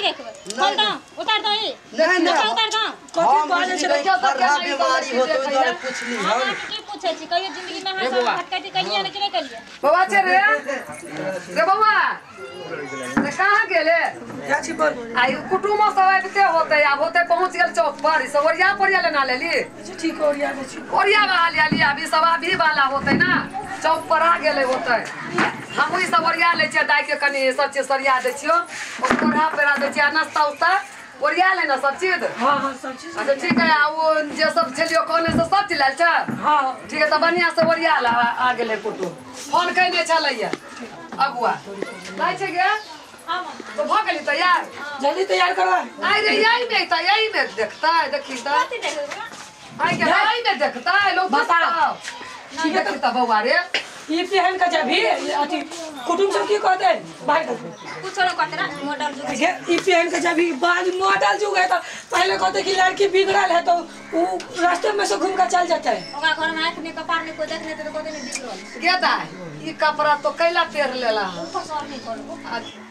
देखबै खोल दो उतार दो ई नहीं नहीं उतार दो कथि कहले छै देखियो त बीमारी होतो दुआरे पुछली हम की पूछै छी कहियो जिंदगी में अहाँ सब भटकैती कहिया ने कि नहीं कहिया बौआ छे रे रे बौआ रे कहाँ गेले जा छी बोल आई कुटुम सब आबिते होते आब होते पहुंच गेल चौक पर ई सब ओरिया पोरिया लेना लेली अच्छा ठीक ओरिया दे छी ओरिया वाली आली अभी सब अभी वाला होते ना चौक पर आ गेले होते हम ई सब ओरिया ले छियै दाइ के कनी सब चीज सरिया दै छियो ओ कोढ़ा पेरा दै छियै नाश्ता उस्ता ओरिया ले ना सब चीज हां हां सब चीज अच्छा ठीक है आ वो जे सब छलियो कहने से सब चीज लाल छै हां ठीक है त बढ़िया से ओरिया ला आ गेले कुटुम फोन कइने छलैया अगुआ जाइ छै गे हां तो भ गेली तैयार जल्दी तैयार करवा आई रे यही में त यही में देखता है देखी त कथि देखबै आई के यही में देखता है लोग बताओ ठीक है त बौआ रे ई पहन के जाबी अथी कुटुम सब की कहते बाहर कर कुछ न कहते ना मॉडल जुग है ई पहन के जाबी बाद मॉडल जुग है तो पहले कहते कि लड़की बिगड़ल है तो वो रास्ते में से घूम के चल जाता है ओकरा घर में आंख ने कपार ने कोई देखने तो कहते ने बिगड़ल गेदा ई कपड़ा तो कैला पेर लेला ऊपर से और नहीं करबो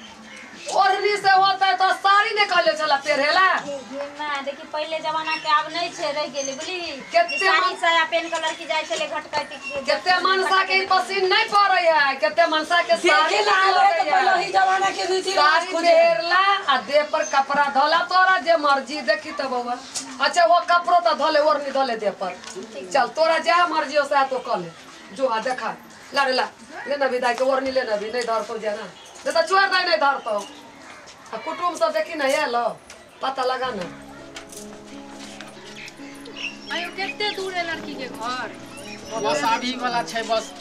ओढ़नी से होता है तो साड़ी नहीं कहले छला पेरेला हे मां देखी पहले जमाना के आब नहीं छे रह गेले बुली केते साड़ी साया पहन के लड़की जाय छले घटकैती केते मनसा के पसीन नहीं पड़ै है केते मनसा के साड़ी देखे ला आवे तो पहले ही जमाना के रीति रिवाज साड़ी खोजे पेरला आ देह पर कपड़ा धोला तोरा जे मर्जी देखी त बौआ अच्छा वो कपड़ो त धोले ओढ़नी धोले देह पर चल तोरा जा मर्जी हो से तो कले जो आ देखा ला रे ला ले ना विदाई के ओढ़नी ले ना भी नहीं धरतो जाना नहीं तो चोर दाई नहीं धरतो आ कुटुम सब देखी ना आलो पता लगा ना आयो कते दूर है लड़की के घर बस अभी वाला छै बस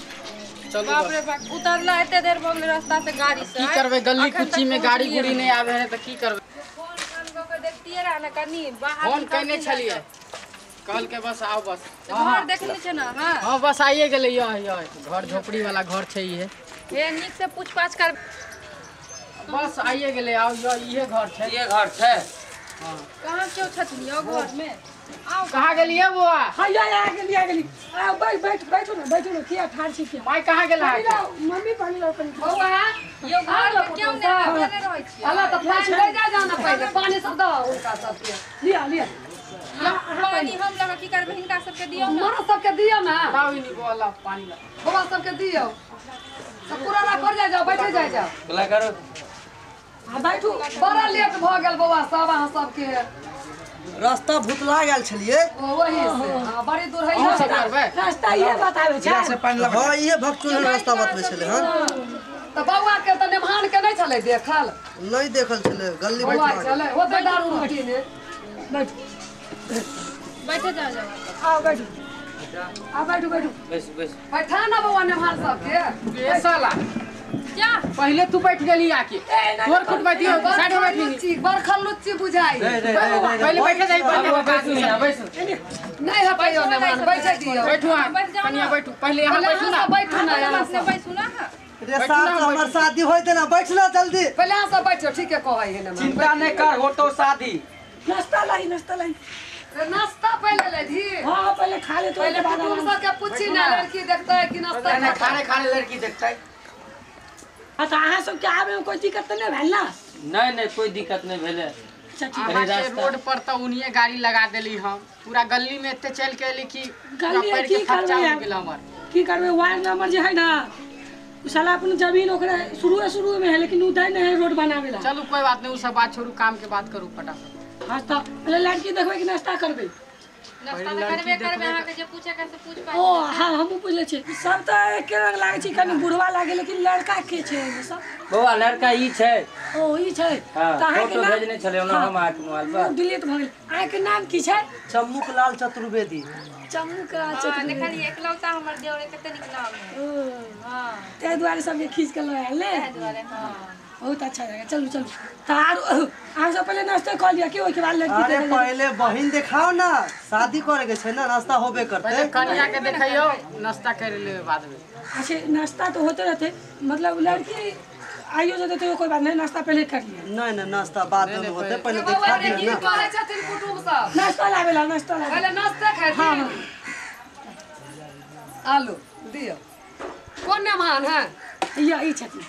चलू बाप रे बाप उतरला एते देर भ गेल रास्ता से गाड़ी से की करबै गली कुची में गाड़ी गुड़ी नहीं आवे है त की करबै फोन कान क के देखतिए रह ना कनी बाहर फोन कइने छलिए कहल के बस आओ बस घर देखने छै ना हां हां बस आइए गेलै यह यह घर झोपड़ी वाला घर छै इहे हे नीक से पूछ पाछ कर बस आइए गेलै आओ यो इहे घर छै ये घर छै हां कहां क्यों छथिन यो घर में आओ कहां गेलिए बुआ हां या आ गेली आ गेली आ बैठ बैठ बैठो ना बैठो ना किया ठाड़ छी किया माय कहां गेल पानी लाओ मम्मी पानी लाओ कनी बौआ यो घर में क्यों नहीं अकेले रहै छी अला त पानी ले जा जाना पहिले पानी सब दो उनका सब के लिया लिया पानी हम लगा की करबै हिनका सब के दियौ ना मां सब के दियो ना लाओ इनी बुआ लाओ पानी लाओ बौआ सब के दियो सब पूरा रा कर जा जाओ बैठे जा जाओ बोला करो हां बैठू बड़ा लेट भ गेल बौआ सब अहाँ सब के रास्ता भुतला गेल छलिए वही से हां बड़ी दूर है अहाँ सब करबै रास्ता ये बतावे छै हां ये भक्तुन रास्ता बतबै छले हां त बौआ के त नेमान के नहीं छले देखल नहीं देखल छले गल्ली बौआ बैठल छले होते दारू रोटी ने बैठ बैठे जाओ जाओ आओ बैठू आ बैठू बैठू बस बस बैठा ना बौआ नेमान सब के ए साला क्या पहले तू बैठ गेली आके तोर खुद बैठियो साइड में बैठली बरखल लुच्ची बुझाई पहले बैठे जाई बैठू यहाँ बैठू नहीं हटैयो नेमान बैठे दियो बैठू कनिया बैठू पहले यहाँ बैठू ना बैठू ना यहाँ से बैठू ना रे साहब हमर शादी होइत ना बैठ ना जल्दी पहले यहाँ सब बैठो ठीक है कहै है नेमान चिंता नहीं कर होतो शादी नाश्ता लाई नाश्ता लाई नाश्ता पहले ले दी हां पहले खा ले तो पहले कुटुंब सब के पूछी ना लड़की देखता है कि नाश्ता नहीं खाने खाने लड़की देखता है हां त अहाँ सब के आबे में कोई दिक्कत त नहीं भेल ना नहीं नहीं कोई दिक्कत नहीं भेले अच्छा ठीक है रोड पर त उनिए गाड़ी लगा देली हम पूरा गली में एते चल के एली कि गली पैर की के खर्चा करबै हो गेल हमर की करबै वार्ड नंबर जे है ना उ साला अपन जमीन ओकरा शुरू शुरू में है लेकिन उ दै नहीं है रोड बनावेला चलू कोई बात नहीं उ सब बात छोड़ू काम के बात करू फटाफट हां त पहले लड़की देखबै कि नाश्ता करबै नाश्ता त करबे करबै अहाँ के जे पूछे के से पूछ पाई ओ हां हमहु पूछले छी सब त एके रंग लागे छै कनी बुढ़वा लागे लेकिन लड़का के छै ओमे सब बौआ लड़का ई छै ओ ई छै त अहाँ के नाम भेजने छले ओना हम अहाँ के मोबाइल पर डिलीट भ गेल अहाँ के नाम की छै चमुक लाल चतुर्वेदी चमुक लाल चतुर्वेदी देखलिए एकलौता हमर देवर कते नीक नाम है हां ताहि दुआरे सबके खींच के ल आयल ने ताहि दुआरे हां बहुत अच्छा जगह चलू चलू त आर अहाँ सब पहले नाश्ता कर लिया के ओइ के बाद लड़की अरे पहले बहिन देखाओ ना शादी करे के छै ना नाश्ता होबे करते पहले कनिया के देखैयो नाश्ता कर लेबे बाद में अच्छा नाश्ता तो होते रहते मतलब लड़की आइयो जते तो कोई बात नहीं नाश्ता पहले कर लिया नहीं नहीं नाश्ता बाद में होते पहले देखा दियो ना करे छथिन कुटुंब सब नाश्ता लावेला नाश्ता लावे पहले नाश्ता खाइ आलू दियो कोन मेहमान है या ई छथिन।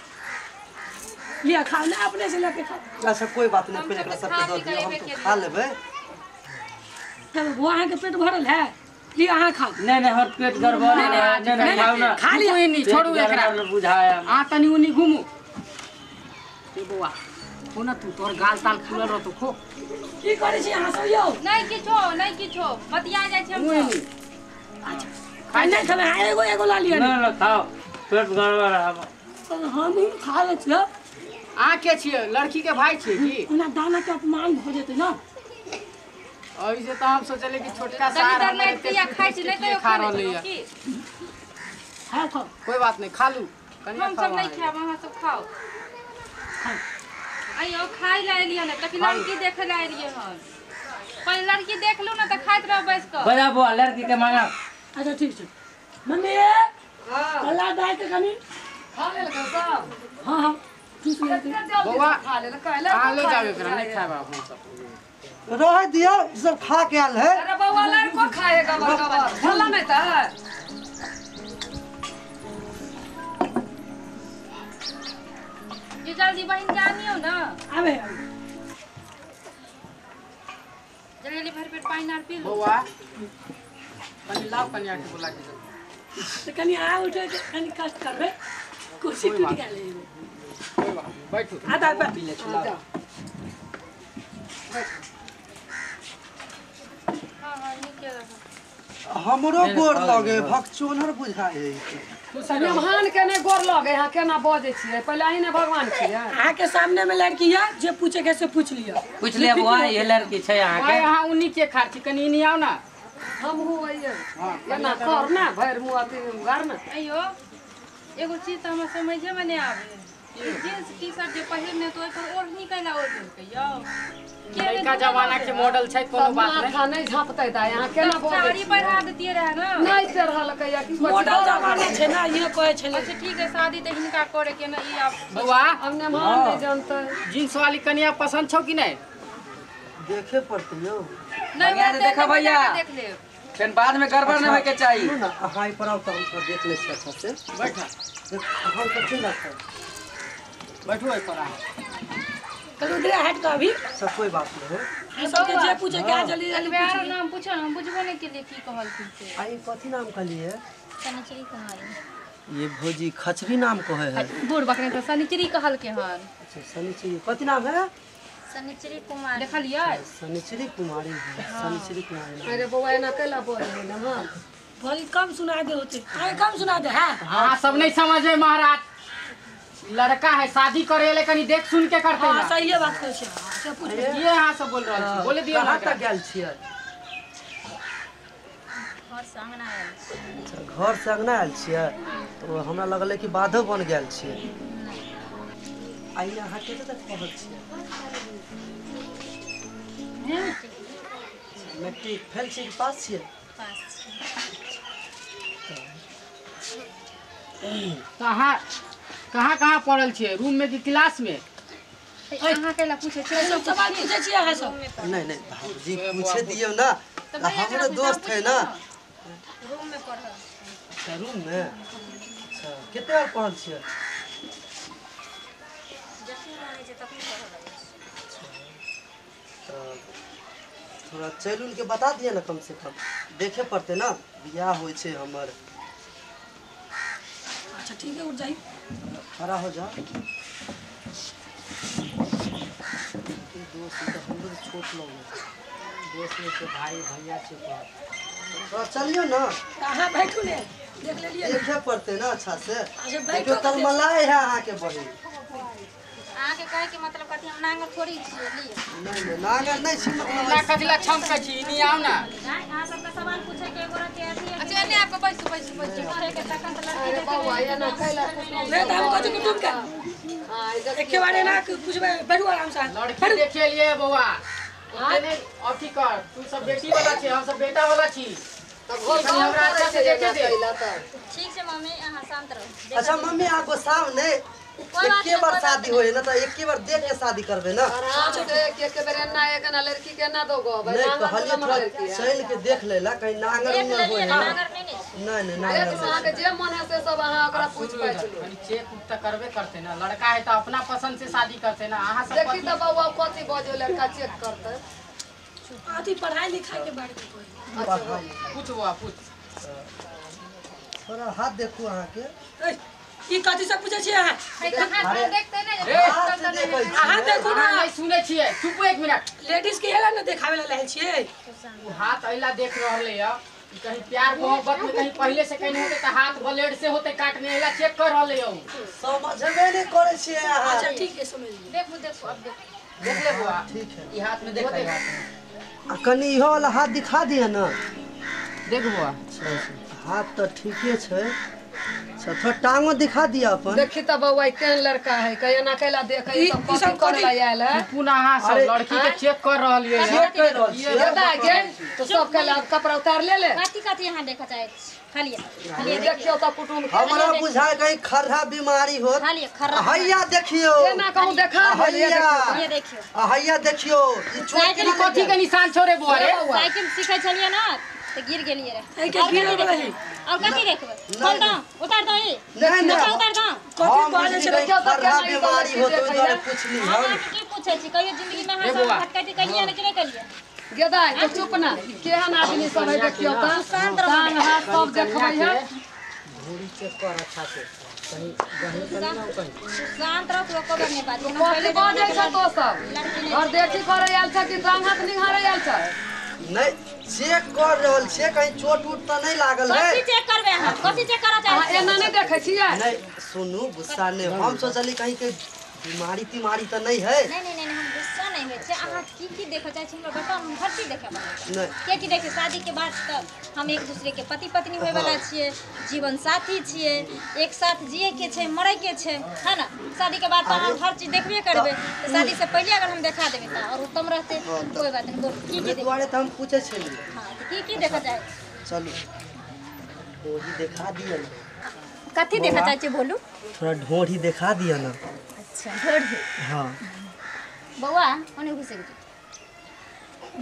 लिया खाओ ना अपने से लेके खाओ। अच्छा कोई बात नहीं, पहले एकरा सबके दऽ दियौ, हम तो खा लेबै। तब वो अहाँ के पेट भरल है, लिया अहाँ खाओ। नहीं नहीं हमर पेट गड़बड़ है। नहीं नहीं खाओ ना, खा लिया। नहीं छोड़ू एकरा, बुझाया आ तनी उनी घुमू। ए बौआ खो ना तू, तोर गाल ताल फूलल रहतो, खो। की करै छी अहाँ सब यौ? नहीं किछो नहीं किछो, बतिया जाइ छी हम सब। अच्छा खाइ नहीं खेबै, एगो एगो ला लिया। नहीं नहीं खाओ, पेट गड़बड़ है। हम खा लै छियै। अहाँ के छियै? लड़की के भाई छियै की? ओना दाना के अपमान भऽ जेतै ना। ओहि से तऽ हम सोचलियै कि छोटका सार हमर एते खाइ छी, नहीं कहियो खा रहलै है। खाओ खाओ, कोई बात नहीं, खा लू। हम सब नहीं खायब, अहाँ सब खाओ। अइयो खाइ ला एलियै ने, तखन लड़की देखे ला एलियै हन। पहिले लड़की देख लू ना तऽ खाइत रहब बैस कऽ। बजा बौआ लड़की के मांगा। अच्छा ठीक छै मम्मी। हां अल्लाह दाइ के कनी खा लेलकै सब। हां हां चूस लेलकै बौआ, खा लेलकै। अहाँ ले जाउ एकरा, नहीं खायब हम सब। रह दियौ, सब खा के आयल है। अरे बौआ लड़को खाए गबर गबर भला नहीं तऽ। ये जल्दी बहिन के आनियो ना। आबे जल्दी जल्दी भर पेट पानी आर पी लो। बौआ कनी लाव कनिया के बोला के जल्दी। तो कनी आ उठे के कनी कष्ट करबे, कुर्सी टूट गेलै। कोई बात नहीं, बैठू। आ दा पी ले लाओ। हां हां नीके रहब। हमरो गोर लगे भकचोनर बुझाय है। भगवान के नहीं गोर लगे, यहाँ केना बजै छियै? पहिले अहीं ने भगवान छियै। अहाँ के सामने में लड़की है, जे पूछे के से पूछ लिया। पूछ लिया बौआ, ये लड़की छै अहाँ के। अहाँ उन्नी के खार छी, कनी इनी आउ ना। हमहूँ अइयै एना कर ना, भरि मुँह अथी गार ना। अइयो एगो चीज तऽ हमरा समझे में नहीं आबै, जींस टी शर्ट जे पहिरने तो ओहि पर ओढ़नी कैला ओढ़ लेलकै यौ? नयका जमाना के मॉडल छै, कोनो बात नहीं। माथा नहीं झाँपतै दाइ, अहाँ केना बजै? साड़ी पहिरा देतियै रहए ना। नहीं पहिरलकै या की मॉडल जमाना छै ना, इहे कहै छलै। अच्छा ठीक है, शादी तऽ हिनका करे के ना ई आब। बौआ अब नेमान नहीं जानतै। जींस वाली कनिया पसंद छौ कि नहीं? देखे पड़तै यौ। नहीं देखा भैया, देख लेब, फेर बाद में गड़बड़ नहीं होय के चाहिए। ना अहाँ पर आओ तऽ हम थोड़ा देख लै छियै अच्छा से। बैठा हम कथी रखब? बैठू एहि पर अहाँ। करू उधरे हट कऽ अभी। सब कोई बात नहीं है। सबके जे पूछे के जल्दी जल्दी पूछ। नाम पूछो ना, हम बुझबो नहीं के लिए की कहलखिन से। आई कथी नाम कहलिए? शनिचरी कुमारी। ये भौजी खचरी नाम कहे है। बूढ़ बकरे तऽ शनिचरी कहलकै हन। अच्छा शनिचरी कथी नाम है? शनिचरी कुमारी। देखलियै? शनिचरी कुमारी है, शनिचरी कुमारी। अरे बौआ एना कैला बजै ने? हां भौजी कम सुना दे होते, आगे कम सुना दे। हां अहाँ सब नहीं समझे महाराज, लड़का है शादी करे ले कनी देख सुन के करते ना। हां सही बात कहै छै। से पूछ ये अहाँ सब बोल रहल छी, बोले दियौ। कहाँ तक गेल छियै? घर से अंगना आयल छियै। अच्छा घर से अंगना आयल छियै, तो हमरा लगलै कि बाधो बन गेल छियै। आई अहाँ कते तक पढ़ल छियै? मैट्रिक फेल छियै कि पास छियै? पास छियै। कहाँ कहाँ कहाँ पढ़ल छियै? रूम में कि क्लास में? अहाँ कैला पूछै छियै? सब सवाल पूछै छियै अहाँ सब? नहीं नहीं भाजी पूछे दियौ ना, हमरो दोस्त है ना। रूम में पढ़ल। अच्छा रूम में। अच्छा कते बार पढ़ल छियै? जखन मन होइ छै तखन पढ़ऽ लगै छियै। तो थोड़ा चलि उल के बता दिअ ना, कम से कम देखे पड़तै ना, बियाह होइ छै हमर। अच्छा ठीक है, उठ जाइए, खड़ा हो जा। दोस्त तो हमरो छोट लोग है, दोस्त में से भाई भैया छै। थोड़ा चलियो ना। अहाँ बैठू ने, देख लेलियै। देखे पड़तै ना अच्छा से। अच्छा बैठो, तलमलाय है अहाँ के बहिन। अहाँ के कहै के मतलब कथी? हम नांगर थोड़ी छियै। लिअ। नहीं नहीं नांगर नहीं छी, मतलब ना कथिला छमकै छी, इनी आउ ना। अहाँ सबके सवाल पूछे के एगो के अथी। अच्छा एने आबि कऽ बैसू बैसू बैसू। करे के तखन तऽ लड़की अरे बौआ एना कैला नहीं तऽ हम कहै छी कुटुम के। हां एके बार एना पूछबै, बैठू आराम से। लड़की देखे लिए बौआ, ओते ने अथी कर, तू सब बेटी वाला छी, हम सब बेटा वाला छी। तऽ घर हमरा अच्छा से देखे दे। ठीक छै मम्मी, अहाँ शांत रहू। अच्छा मम्मी अहाँ गोसाउ नहीं, एके बार शादी होय ना तऽ एके बार देख के शादी करबै ना। आराम से एक बेर एना एक ना लड़की के ना दोगो। नहीं कहलिए थोड़ा चल के देख लेला, कहीं नांगर उंगर होय ना। नांगर नहीं ने। नहीं नहीं नहीं अहाँ के जे मन है से सब अहाँ ओकरा पूछ पाछ लो। कनी चेक उक त करबे करते ना, लड़का है त अपना पसंद से शादी करते ना। अहाँ सब देखी त बौआ कथी बजो लड़का चेक करते। अथी पढ़ाई लिखाई के बारे में कोई अच्छा पूछ बौआ पूछ। थोड़ा हाथ देखू अहाँ के। ई कथी सब पूछै छियै अहाँ? हाथ देखते नै अहाँ देखू ना। नहीं सुनै छियै, चुप एक मिनट। लेडीज के एला न देखावे ला लायल छियै। उ हाथ अइला देख रहले य, कहीं प्यार मोहब्बत में कहीं पहले से कहीं होते त हाथ ब्लेड से होते काटने, अइला चेक कर रहले य। समझबे नहीं करै छियै अहाँ। अच्छा ठीक है समझ लियै। देखू देखू अब देखू देख ले बौआ। ठीक है ई हाथ में देख, ई हाथ में आ कनी इहो वाला हाथ दिखा दिया ना। देख बौआ हाथ त ठीके छै। अच्छा थोड़ा टांगो दिखा दिया अपन। देखी त बौआ केहन लड़का है, कहीं ना कैला देखै त कथी करे ला आयल है। पुनः अहाँ सब लड़की के चेक कर रहलियै है। चेक कर रहल छियै दादा गे तो सब कैला कपड़ा उतार ले ले। कथी कथी अहाँ देखऽ चाहै छी? खालिए खालिए देखियो त कुटुंब के। हमरा बुझाय कहीं खर्रा बीमारी होत। खालिए खर्रा हैया देखियो एना कहूं देखा हैया ये देखियो हैया देखियो ई चोट ई कथी के निशान छोड़े बौआ रे? साइकिल सिखै छलियै ना त गिर गेलियै रे। के गिर गेलै और कथी देखबै? खोल दो उतार दो ई। नहीं नहीं उतार दो। कथी बाजै छै? देखियो त खर्रा बीमारी होत ओइ दुआरे पुछली हम। अहाँ की पूछै छी? कहियो जिंदगी में अहाँ सब खटखटी कलियै ने कि नहि कलियै? गेदा तो चुप ना, केहन आदमी सब है देखियो त टांग हाथ सब देखबै है। घोड़ी चेक कर अच्छा से, कहीं गहीं त नहीं कहीं। शांत रहो तो एको बार नहीं बाजू। कथी बाजै छ तो सब और देखी करे आयल छ कि टांग हाथ निहारे आयल छ? नहीं चेक कर रहल छियै कहीं चोट उट त नहीं लागल है। कथी चेक करबै अहाँ? कथी चेक करऽ चाहै अहाँ? एना नहीं देखै छियै? नहीं सुनू गुस्सा नहीं, हम सोचली कहीं के बीमारी तीमारी त नहीं है। नहीं नहीं नहीं हम गुस्सा नहीं होइ छै। अहाँ की की देखऽ चाहै छी हमरा बताउ, हम हर चीज देखे नहीं के की देखियौ शादी के बाद त हम एक दूसरे के पति पत्नी होय वाला छियै, जीवन साथी छियै, एक साथ जिए के छै मरे के छै, है ना? शादी के बाद त अहाँ हर चीज देखबे करबै, त शादी से पहिले अगर हम देखा देबै त और उत्तम रहतै। कोई बात नहीं, बोलू की की दुआरे त हम पूछै छलियै। हां त की की देखऽ चाहै? चलू ढोरी देखा दिअ ना। कथी देखऽ चाहै छियै बोलू? थोड़ा ढोरी देखा दिअ ना। अच्छा ढोरी। हां बौआ ओने घुसि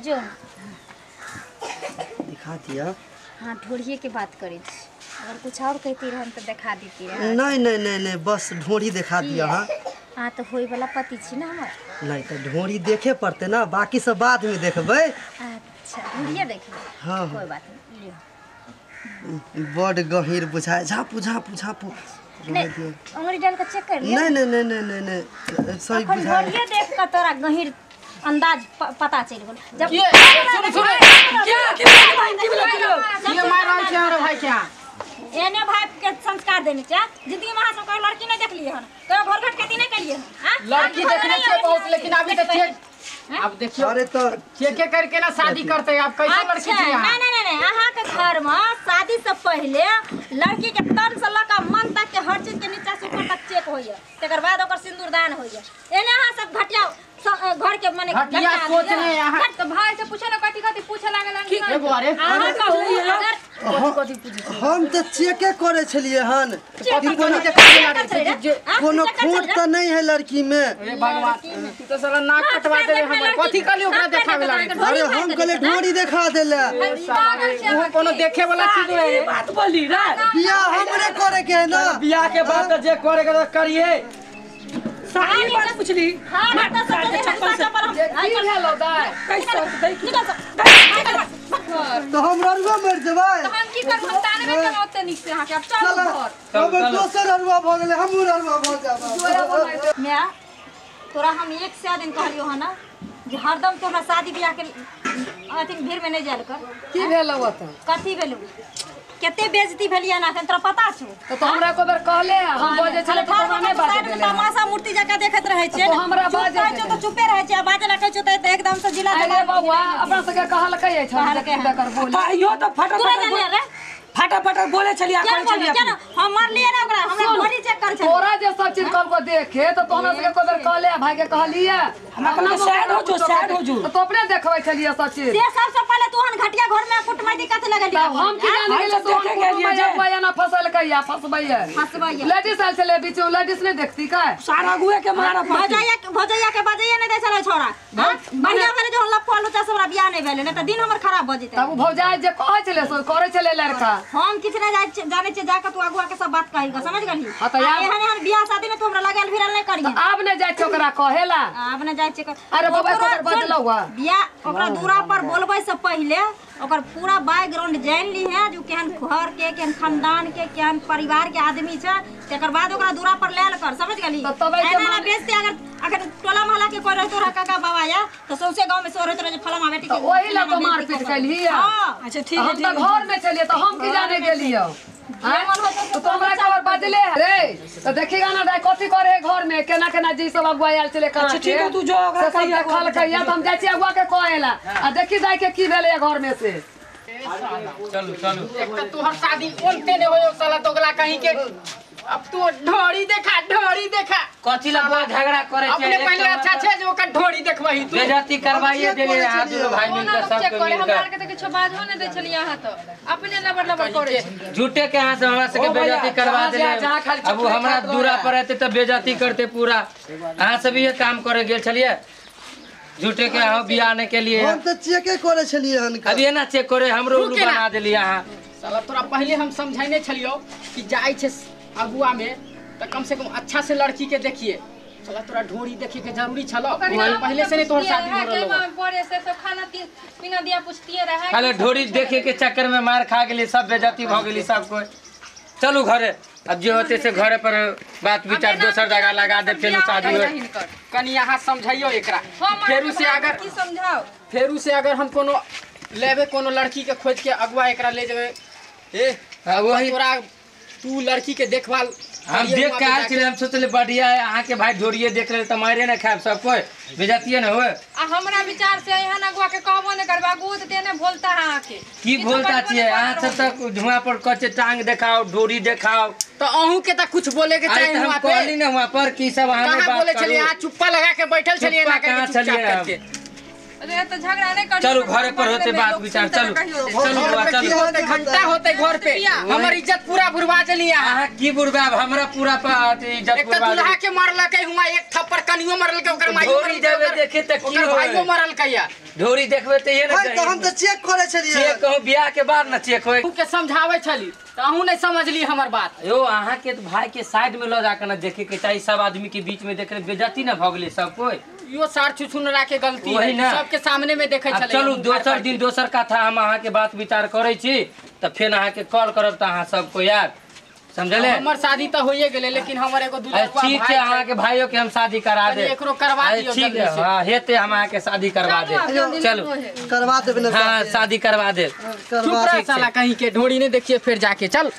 जो दिखा दिया। हाँ ढोरिये के बात करै छी, अगर कुछ और कहती रहन तो देखा देती रहे। नहीं नहीं नहीं नहीं बस ढोरी दिखा दिया। हाँ हाँ तो होय वाला पति छी ना हमर। नहीं तो ढोरी देखे पड़ते ना, बाकी सब बाद में देखबै। अच्छा ढोरिये देखबै। हाँ कोई बात नहीं लियो। बड़ गहीर बुझाय, झापू झापू झापू। नहीं अंगुरी डाल के चेक कर लियो। नहीं नहीं नहीं नहीं नहीं नहीं सही बुझाय। ढोरिये देख के तोरा गहीर अंदाज पता चल गेल। जब सुन सुन के के भाई की बोला के मार रहल छै हमरा भाई के? एने भाई के संस्कार देने छै। जिंदगी में अहाँ सब कोई लड़की नहीं देखलियै हन, कोई घर घट खेती नहीं कलियै हन। हां लड़की देखने छै बहुत, लेकिन अभी त चेक अब देखियो। अरे तो चेक करके ना शादी करते आप कैसे लड़की छी अहाँ? नहीं नहीं नहीं अहाँ के घर में शादी से पहले लड़की के तन से लऽ के मन तक के हर चीज के नीचा से ऊपर तक चेक होइए, तकर बाद ओकर सिंदूरदान होइए। एने अहाँ सब घटिया घर के माने घटिया सोच नहीं अहाँ। तो भाई से पूछे ना कथी कथी पूछे लागल हन? ए बौआ रे अहाँ कहू अगर कथी पूछे? हम त चेके करे छलियै हन कि कोनो कोनो खोट त नहीं है लड़की में। अरे भगवान तू त साला नाक कटवा देले हमर। कथी कहली ओकरा देखावे लागे? अरे हम कहले ढोरी देखा देले। ओहो कोनो देखे वाला चीज है बात बोली रे। बियाह हमरे करे के है ना। बियाह के बाद त जे करे के करिए। सारी बात पूछली। हां त चप्पल से की भेलो दाइ? कैसे दै निकल तो हम ररुआ मर जेबै। त हम की करब? हम तानबे केलहुँ ओते नीक से अहाँके। अब चलू घर। अब दोसर ररुआ भ गेलै, हमहूँ ररुआ भ जाब। माय तोरा हम एक सौ दिन कहलियो हन ना जे हरदम तो हमरा शादी ब्याह के अथी भीड़ में नहीं जायल कर। की भेलो ओतऽ? कथी भेलो? कते बेइज्जती भेलियै ना अखन तोरा पता छौ? तो हमरा को बेर कहले हम बजै छलै त तोरा नहि बाजै देले। तमाशा मूर्ति जकाँ देखैत रहै छियै। तो हमरा बाजै छौ त चुपे रहै छियै, बाजै ला कहै छौ त एकदम से जिला अरे बौआ अपना सबके कहलकै अछि हम देख बोली। त इहो त फटाफट फटाफट बोले छलियै कहै छलियै। हम मारलियै ना ओकरा, हमरा घड़ी चेक कर छलियै। तोरा जे सब चीज कहलको देखे त तो हमरा सबके को बेर कहले भाई के कहलियै। हमरा कहलकै सैड हो जो, सैड हो जो। तो अपने देखबै छलियै सब चीज। से सबसे पहिले तू हन घटिया घर में कुटमैती कथि लगलियै? हम की जाने गेलियै तो देखे गेलियै ना फसलकै या फसबैया फसबैया। लेडीज आयल छलै बीच में, लेडीज नहीं देखती का? सारा गुए के मारा भौजैया भौजैया के बजैया नहीं दै छलै छोरा। हां बढ़िया भेलै जे हम लफुआ लुचा से हमरा बियाह नहीं भेलै, नहीं त दिन हमर खराब भ जेतै। तब उ भौजाई जे कहै छलै से करै छलै लड़का। हम किछ नहीं जानै छियै, जाके तू अगुआ के सब बात कहिगा, समझ गेलही? हां त एहन एहन बियाह शादी में तू हमरा लगायल भिरल नहीं करिहे। आब नहीं जाइ छै ओकरा कहेला, आब नहीं जाइ छै। अरे बाबा ओकर बदलौ बियाह ओकरा दूरा पर बोलबै से पहिले ओकर पूरा बैकग्राउंड जान ली है, जो केहन घर के, केहन खानदान के, केहन परिवार के आदमी छै, तकर बाद ओकरा दूरा पर लेल कर, समझ गेली? एना बेइज्जती अगर अगर टोला मोहल्ला के कोई रहतो रह काका बाबा या तो सौंसे गांव में सो रहतो रह जे फलामा बेटी के, ओही ला तो मारपीट कैलही। हां अच्छा ठीक है, हम त घर में छलिए त हम की जाने गेलियो। हां तो हमरा खबर बदले रे त देखिगा ना दाई कथि करे घर में, केना केना जी सब अगुआ आयल छले कहां। अच्छा ठीक है, तू जो ओकरा कहिया देखल कहिया त हम जाइ छी अगुआ के कहेला आ देखी दाई के की भेलै घर में से। चलू चलू, एक त तोहर शादी ओनते ने होयो साला दोगला कहीं के। अब तू ढोरी देखा, ढोरी देखा कथि ला बोल झगड़ा करे छै अपने पहले। अच्छा छै जे ओकर ढोरी देखबही तू, बेइज्जती करवाइए देले अहाँ दुनू भाई मिलकर सब के मिलकर। हमरा के त किछो बाजो नै दै छलियै अहाँ, त अपने लबर लबर करे छै झूठे के। अहाँ से हमरा से के बेइज्जती करवा देले। अब हमरा दूरा पर रहते त बेइज्जती करते पूरा। अहाँ सब ये काम करे गेल छलियै झूठे के, अहाँ बियाह ने के लिए। हम त चेके करे छलियै हन, अब ये ना चेक करे हमरो उल्लू बना देलियै अहाँ। साला तोरा पहले हम समझाइने छलियौ कि जाय छै अगुआ में त कम से कम अच्छा से लड़की के देखिए। साला तोरा ढोरी देखे के जरूरी छलो, पहले से नहीं तोहर शादी हो रहलो। पड़े से सब खाना पीना दिया पूछतिए रहे, खाली ढोरी देखे के चक्कर में मार खा गेली सब, बेइज्जती भ गेली सब कोई। चलू घरे, अब जे होते से घरे पर बात विचार दोसर जगह लगा दे, फेर शादी हो। कनी अहाँ समझाइयो एकरा फेरू से, अगर की समझाओ फेरू से अगर हम कोनो लेबे कोनो लड़की के खोज के अगुआ एकरा ले जेबे। ए वही तोरा तू लड़की के देखभाल हम देख के आयल छलियै, हम सोचले बढ़िया है अहाँ के भाई ढोरिए देख ले त मारे न खायब सब कोई, बेइज्जती न होय। आ हमरा विचार से एहन अगुआ के कहबो न करबा, अगुओ त तेने बोलता है अहाँ के। की बोलता छियै अहाँ सब त धुआं पर कचे टांग देखाओ ढोरी देखाओ, त अहूं के त कुछ बोले के चाही। हम कहली न वहां पर की सब अहाँ कहां बोले छलियै? अहाँ चुप्पा लगा के बैठल छलियै ना के चुपचाप करके। अरे त झगड़ा नहीं कर, चलू घरे पर होते बात विचार। चलू चलू चलू, घंटा होते घर पे हमर इज्जत पूरा बुरबा देली अहाँ। की बुरबा हमरा पूरा इज्जत एक त दुल्हा के मारलकै हुआ एक थप्पड़, कनियो मारलकै ओकर माइयो मारलकै, देखे त की ओकर भाइयो मारलकै। ढोरी देखबे त ये ना, हम त चेक करे छलियै। चेक कहू बियाह के बाद ना चेक होय। तू के समझावे छली त अहूं नहीं समझली हमर बात। यो अहाँ के भाई के साइड में ल जाके ना देखे के चाही, सब आदमी के बीच में देख बेइज्जती ना भ गेलै सब कोई। यो सार छुछुनरा के गलती है, सबके सामने में देखे छलै। चलू दोसर दिन दोसर कथा हम अहाँ के बात विचार करै छी त फेर अहाँ के कॉल करब त अहाँ सब कोई आयब, समझले? हमर शादी त होइए गेलै, लेकिन हमर एगो दुल्हा ठीक है, अहाँ के भाइयों के हम शादी करा दे, एकरो करवा दियो। ठीक है, हां हेते हम अहाँ के शादी करवा दे। चलू करवा देब ना, हां शादी करवा दे। चुप रह साला कहीं के, ढोरी नहीं देखिए फिर जाके। चल।